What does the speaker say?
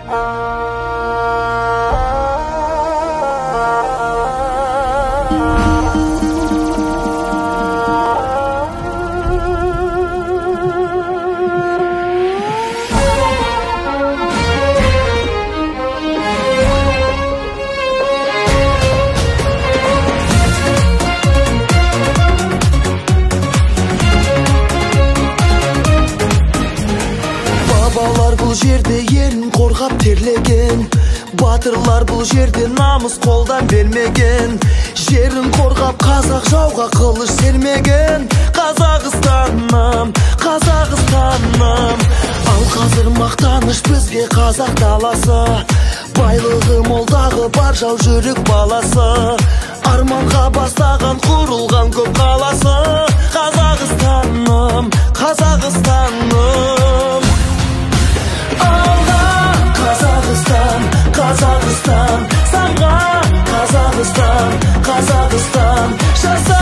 Бабалар бұл жерде елін қорғап терлеген, батырлар бұл жерде намыс қолдан бермеген. Жерін қорғап қазақ жауға қылыш сермеген. Қазақстаным, Қазақстаным. Ал қазір мақтаныш бізге қазақ даласы, байлығы молдағы бар жау жүрек баласы. Арманға бастаған құрылған көп қаласы. Қазақстаным, Қазақстаным. Алға Қазақстан, Қазақстан, самға Қазақстан, Қазақстан, жаса